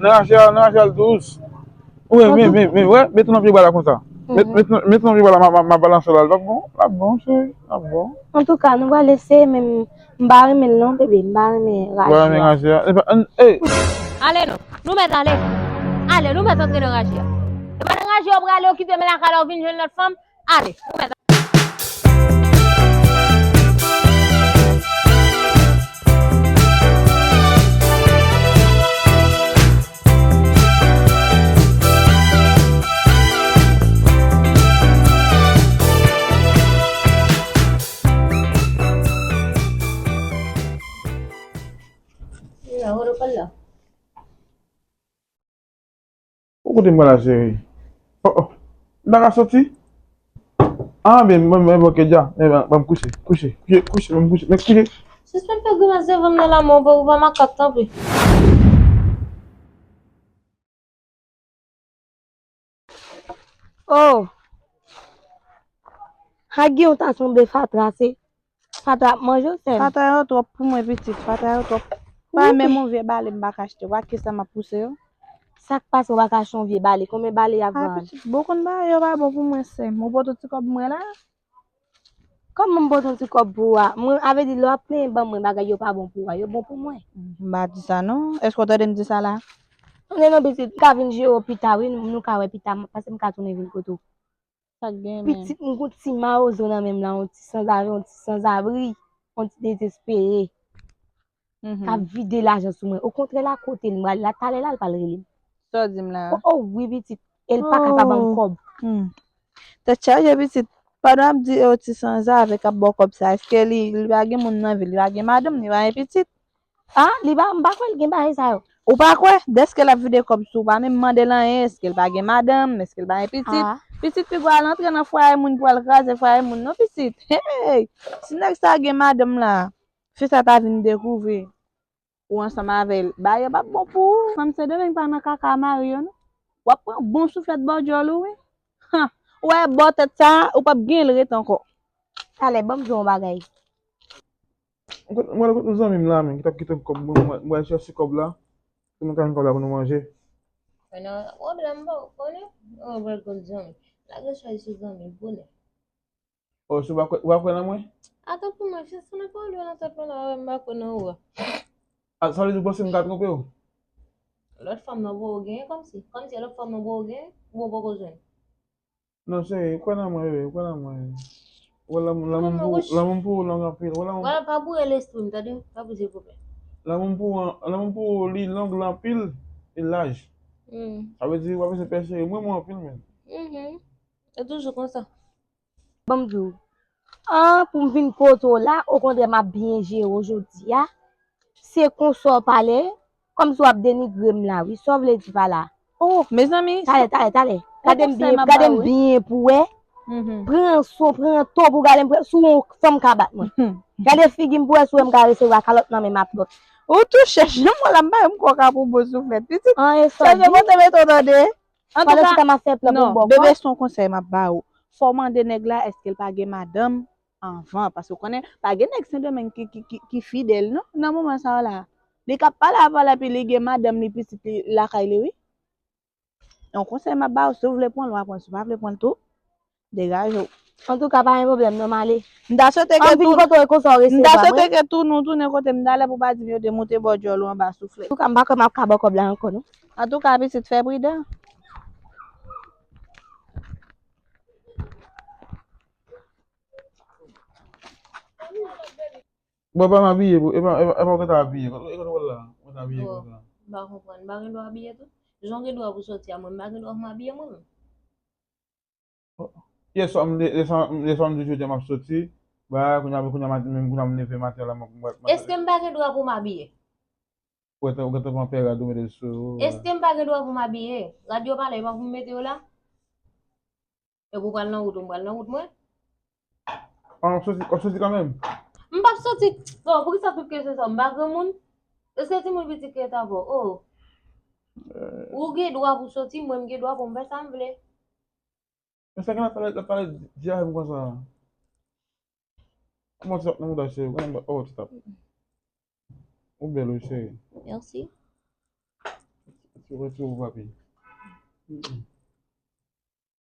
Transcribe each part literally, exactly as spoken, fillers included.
Nan raje a, nan raje a l dous. Wi, men, men, men, wè, met nan pye bwa la konsa. Met, met, met nan pye bwa la, m a, m a, m a balanse la. L ap bon, l ap bon, cheri, l ap bon. Antouka, nou pral eseye, men m pa renmen l non, bebe, m pa renmen raje a. Ou pa renmen raje a? Epa, ann, ey! Ale non, nou mèt ale. Ale, nou mèt antre nan raje a. Epa nan raje a w prale, w kite m lakay la, w vin jwenn lòt fanm. Ale, ou mèt. Ou kote m pral la, cheri? Oh, oh. M pa ka soti? Ah, ben, mwen, mwen, ok, dja. Men, ban, ban m kouche, kouche, kouche, kouche, ban m kouche, men kouche. Sispann fè grimas devan m nan lanmou, ou pa, ou pa makak, tanpri. Oh! Hagi, ou ta sanble fatra, se fatra ap manje w, sè m. Fatra yo twòp pou mwen, pitit, fatra yo twòp. Pa menm yon vye bale m pa ka achte. Wa kisa m ap pouse yo. Sa k pase, ou pa ka achte yon vye bale? Konbyen bale y ap vann? Ah, pitit, bon konn bagay yo pa bon pou mwen, sè m. Ou pote yon ti kòb mwen la? Kòman m pote yon ti kòb pou ou a? Mwen, a vle di, lè w ap plenyen ban mwen bagay yo pa bon pou ou a, yo bon pou mwen. M pa di sa non. Èske w tande m di sa la? Tande non, pitit, m ka vin jere w pita, wi, nou, nou ka wè pita, paske m ka tounen vin kote w. Sa k gen, menm? Pitit, m gon ti mawozo nan men m la, yon ti sanzave, yon ti sanzabri, yon ti dezespere. K ap vide lajan sou mwen. Okontrè, la kote l, m pral la, talè la, l pral rele m. Sa w di m la? Oh, oh, wi, pitit. E l pa ka pa ban m kòb. Hmm. Tèt chaje, pitit. Pandan w ap di, e, yon ti sanzave k ap ba w kòb sa, èske li, li pa gen moun nan vi l, li pa gen madanm, li pa gen pitit? Ah, li pa, m pa kwè l gen bagay sa yo. Ou pa kwè? Dèske l ap vide kòb sou ou, pa menm mande l anyen, èske l pa gen madanm, èske l pa gen pitit? Ah. Pitit, piga w al antre nan fwaye moun pou al kraze fwaye moun, non, pitit. Hey! Si nèg sa gen madanm la, fi sa ta vin dekouvri ou ansanm avè l, bagay yo p ap bon pou ou. Fanm Sendomeng pa nan kaka mari yo, non. W ap pran bon souflèt bò djòl ou, wi. Han! Ou wè bò tèt sa a, ou p ap gen l ret ankò. Talè, ban m di w yon bagay. Mwen, mwen, kot zanmi m la, men, ki t ap kite m kòb mwen, mwen, mwen chèche kòb la, pou nou ka jwenn kòb la pou nou manje. Mwen nan pwoblèm, m pa konnen. Mwen pral konn zanmi. Lage chay sou zanmi, bonè. Oh, si w pa kwè, w pa kwè nan mwen? Atann pou mwen, se nan pawòl yo nan tèt mwen la, m pa kwè nan ou a. Ah, sa vle di w panse m ka twonpe w? Lòt fanm nan pou w genyen kòmsi. Kòmsi lòt fanm nan pou w genyen, ou poko jwenn. Non, cheri, kwè nan mwen, bebe, kwè nan mwen. Wè lanmou, lanmou m pou, lanmou m pou ou long anpil. Wè lanmou. Wè, pa boure lespri m, tande? Pa poze pwoblèm. Lanmou m pou ou, lanmou m pou ou, li long, li anpil, li laj. Hmm. Sa vle di, w ap eseye pèse, mwen, mwen anpil, men. Mhm. E toujou konsa. Ban m di w. An, pou m vin kote w la, okontrè, m ap byen jere w jodi a. Se konsa w pale, kòmsi w ap denigre m la, wi. Sa w vle di pa la? Oh, mezanmi. Talè, talè, talè. Gade m byen, gade m byen pou w wè. Mhm. Pran son, pran ton pou gade m, si w yon fanm ka bat mwen. Mhm. Gade figi m pou w wè si w wè m ka resevwa kalòt nan men matlòt. Ou tou chèch, janm wè la, m pa wè m kwè w ka pran bon souflèt. Pitit, chèche kote mete w tande. Antouka, non, bebe, se yon konsèy m ap ba ou. Fò w mande nèg la èske l pa gen madanm anvan, paske w konnen, pa gen nèg Sendomeng ki, ki, ki, ki fidèl, non, nan moman sa yo la. Li ka pale avè w, epi li gen madanm li, pitit li lakay li, wi. Yon konsèy m ap ba ou, si w vle pran l, w a pran l, si w pa vle pran l tou, degaje w. Antouka, pa gen pwoblèm, non, m ale. M ta swete ke tou, m ta swete ke tou nou tounen kote m talè pou w pa di m yo demoute bò djòl ou anba souflèt. Antouka, m pa kwè m ap ka ba w kòb la ankò, non. Antouka, pitit, fè pridan. Bon, pa m abiye, bro. E pa, e pa, e pa w gentan abiye. E kote w la? Mwen ta abiye konsa. M pa konprann. M pa gen dwa abiye tou? Jan w gen dwa pou soti a, mwen, m pa gen dwa pou m abiye mwen menm? Yè swa m, yè swa, yè swa m di jodi a m ap soti. Ba, kounye a, kounye a maten, menm kounye a m leve maten la, m ap, m ap, m ap. Èske m pa gen dwa pou m abiye? Ou gentan, ou gentan pran pè rad ou mete l sou ou. Èske m pa gen dwa pou m abiye? Rad yo pa la, e pa pou m mete yo la? Epi w pral nan wout ou, m pral nan wout mwen. Ah, w ap soti, w ap soti kanmenm? M p ap soti. Bon, poukisa tout kesyon sa? M pa granmoun? Èske timoun piti k ret avè w? Oh. Ou gen dwa pou w soti, mwen m gen dwa pou m fè sa m vle. Men sa gen la pale, la pale di avè m konsa. Kòman ti tap nan mouda cheri? Kòman, oh, ti tap. Ou bèl wi, cheri. Mèsi. Sou retire ou, papi.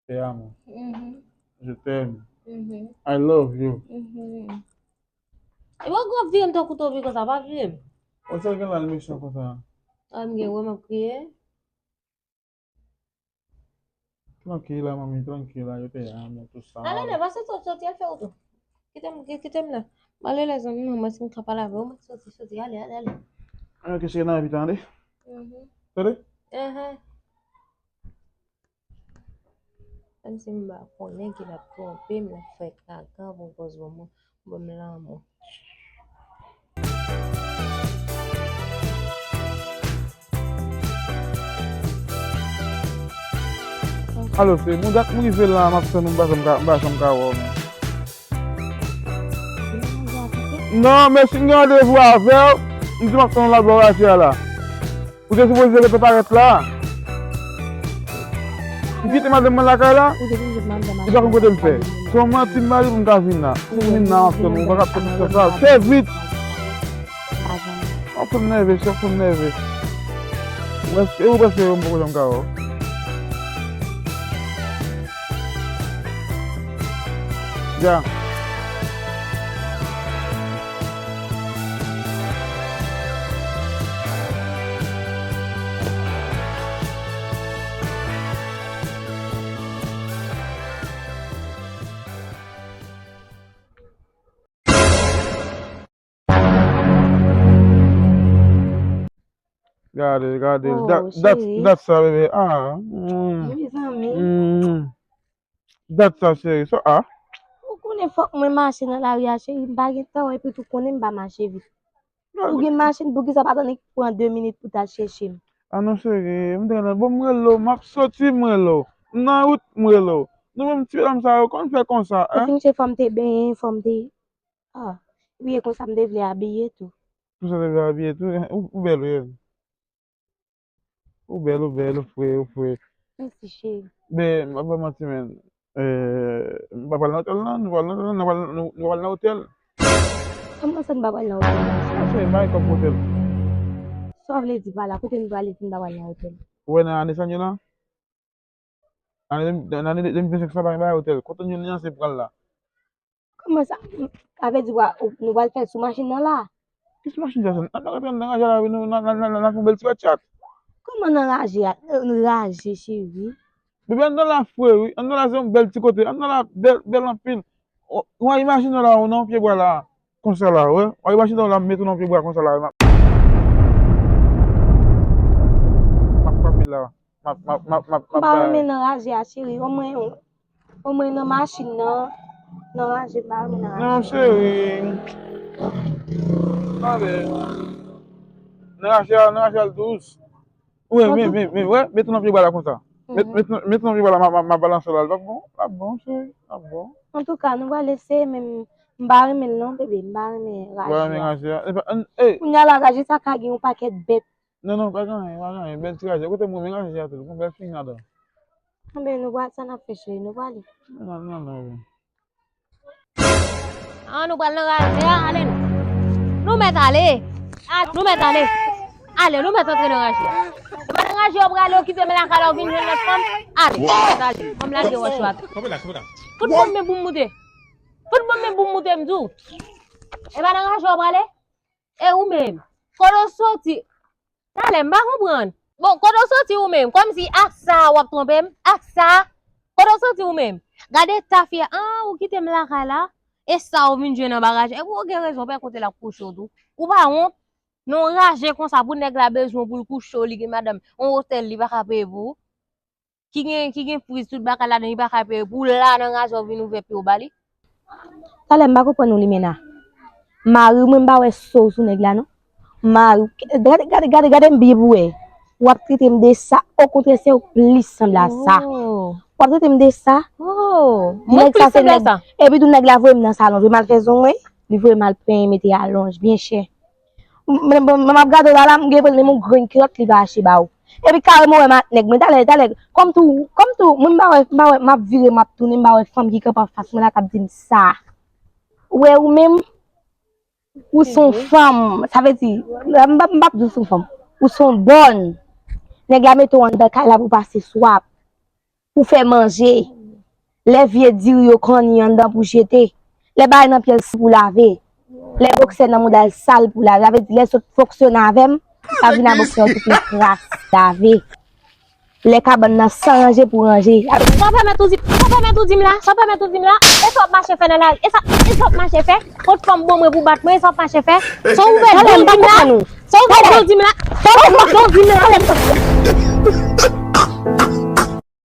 Te amo. Mhm. Je t'aime. Mhm. I love you. Mhm. E bon, gwo vire m tankou tovi konsa, pa vire m. Ou sa gen la, l mechan konsa? A, m gen wè m ap kriye. Trankil la, manmi, trankil la, yo te amo, tout sa. Ale, ale, pase sot, soti, al fè wout ou. Kite m, ki-, kite m la. M ale la, zanmi, mwen, si m ka pale avè w, mwen soti, soti, ale, ale, ale. Ok, cheri, nan epi tande. Mhm. Tande? Aha. Menm si m pa konnen ki l ap twonpe m, l ap fè kaka pou kòz bon, bon, bon, m lanmou. Alo, se bon, dat m rive la, m ap tann ou, m pa janm ka, m pa janm ka wè w, men. Non, men si m gen randevou avè w, m di m ap tann w la bò rache a la. Ou te sipoze gentan parèt la. Ou kite madanm mwen lakay la? Ou pa konn kote m fè. Se yon manti m mari pou m ka vin la. Si m vin la, m ap tann ou, ou pa ka fè m konsa. Fè vit! W ap fè m nève, w ap fè m nève. Ou prèske, ou prèske, m poko janm ka wè w. Ya. Gade, gade. Oh, dat, dat, cheri. Dat sa, bebe. Ah. Mm. Mezanmi. Mm. Dat sa, cheri. So, ah. Ou konnen fòk mwen mache nan lari a, cheri. M pa gen tan, epi tou konnen m pa mache vit. Ou gen machin, poukisa pa tann pran de minit pou t al chèche m? Ah non, cheri, m te nan bon, m rele w, m ap soti, m rele w. M nan wout, m rele w. Nou menm ti medam sa yo konn fè konsa, hein? Ou fin chèche fò m te benyen, fò m te Ah, wi, e konsa m te vle abiye tou. Konsa w te vle abiye tou? Ou, ou bèl, wi. Ou bèl, ou bèl, ou fre, ou fre. Mèsi, cheri. Men, m pa ba w manti, men. Eh, m pa pral nan otèl, non. Nou pral nan otèl, non. Nou pral, nou, nou pral nan otèl. Kòman sa n pa pral nan otèl, non? Sa se bay kòb otèl. Sa w vle di pa la? Kote n prale si n pa pral nan otèl? Ou wè nan ane sa n ye la? Ane, nan ane de mil vennsenk sa pa gen bagay otèl. Kote nou jwenn li an se pran l la. Kòman sa? Sa vle di w a, nou pral fè l sou machin nan la? Ki sou machin sa, sè m? Ann rantre anndan raje a la, wi, nou, n a, n a, n a, n a fè yon bèl ti batchat. Kòman nan raje a? Nan raje, cheri. Bebe, anndan la fre, wi. Anndan la se yon bèl ti kote. Anndan la bèl, bèl anpil. Ou, ou imajine w la, ou nan yon pye bwa la. Konsa la, wè. Ou imajine w la, m mete w nan pye bwa konsa la, wè. M ap, m ap frape la. M ap, m ap, m ap, m ap, m ap. M pa renmen nan raje a, cheri. Omwen, omwen nan machin nan, nan raje, m pa renmen nan raje. Non, cheri. Tande. Nan raje a, nan raje a l dous. Wi, men, men, men, wè, mete w nan pye bwa la konsa. Met, met, met w nan pye bwa la, m a, m a, m a balanse w la. L ap bon, l ap bon, cheri, l ap bon. Antouka, nou pral eseye, men m pa renmen l non, bebe, m pa renmen raje a. Ou pa renmen raje a? Epa, ann, ey! Kounye a la, raje sa ka gen yon pakèt bèt. Non, non, pa gen anyen, pa gen anyen, bèl ti raje. Kote m renmen raje a tou, gon bèl figi ladan. Anben, nou pral, sa n ap fè, cheri, nou prale. Non, non, non, wi. An, nou pral nan raje a, ale non. Nou mèt ale. A, nou mèt ale. Ale, nou mèt antre nan raje a. E pa nan raje a w prale, w kite m lakay la, w vin jwenn lòt fanm. Ale, nou mèt ale. Ban m lage wòch yo atè. Fout bon men pou m moute. Fout bon men pou m moute, m di w. E pa nan raje a w prale? E ou menm? Kote w soti? Talè, m pa konprann. Bon, kote w soti ou menm? Kòmsi ak sa w ap twonpe m? Ak sa? Kote w soti ou menm? Gade tafya, an, ou kite m lakay la? E sa w vin jwenn anba raje? Epi w gen rezon, pè kote l ap kouche w tou. Ou pa wont? Nan raje konsa, pou nèg la bezwen w pou l kouche w, li gen madanm, yon otèl li pa ka peye pou ou. Ki gen, ki gen friz tout bagay ladan, li pa ka peye pou la nan raje w vin ouvè pye w ba li. Talè m pa konprann ou Limena. Mari w mwen m pa wè so w sou nèg la non. Mari w, gade, gade, gade, gade m byen pou wè. W ap trete m de sa, okontrè se ou plis sanble a sa. Oh. W ap trete m de sa. Oh, mwen plis sanble a sa. Epi tou nèg la voye m nan salon, voye m al fè zong mwen, li voye m al penyen, mete alonj byen chè. Mwen, mwen, mwen m ap gade w la, la, m gen pral menm yon grenn kilòt li pa achte ba ou. Epi kareman w wè m ak nèg mwen, talè, talè, kòm tou, kòm tou, mwen m pa wè, m pa wè, m ap vire, m ap tounen, m pa wè fanm ki kanpe anfas mwen la k ap di m sa. Ou wè ou menm, ou se yon fanm, sa vle di, m p ap, m p ap di w se yon fanm, ou se yon bòn. Nèg la mete w anndan kay la pou pase swaf, pou fè manje. Lè vye diri yo kanni anndan pou jete. Lè bagay nan pye l si pou lave. Lè boksè nan mouda l sal pou lave. Sa vle di lè sot fonksyone avè m, l ap vin a boksè yo tout nan kras lave. Lè kabann nan san ranje pou ranje. Sa w pèmèt ou di, sa w pèmèt ou di m la, sa w pèmèt ou di m la, e sa w ap mache fè nan lari, e sa, e sa w ap mache fè, kot fanm bon mwen pou bat mwen, e sa w ap mache fè, sa w ouvè do w di m la, sa w ouvè do w di m la, sa w ouvè do w di m la.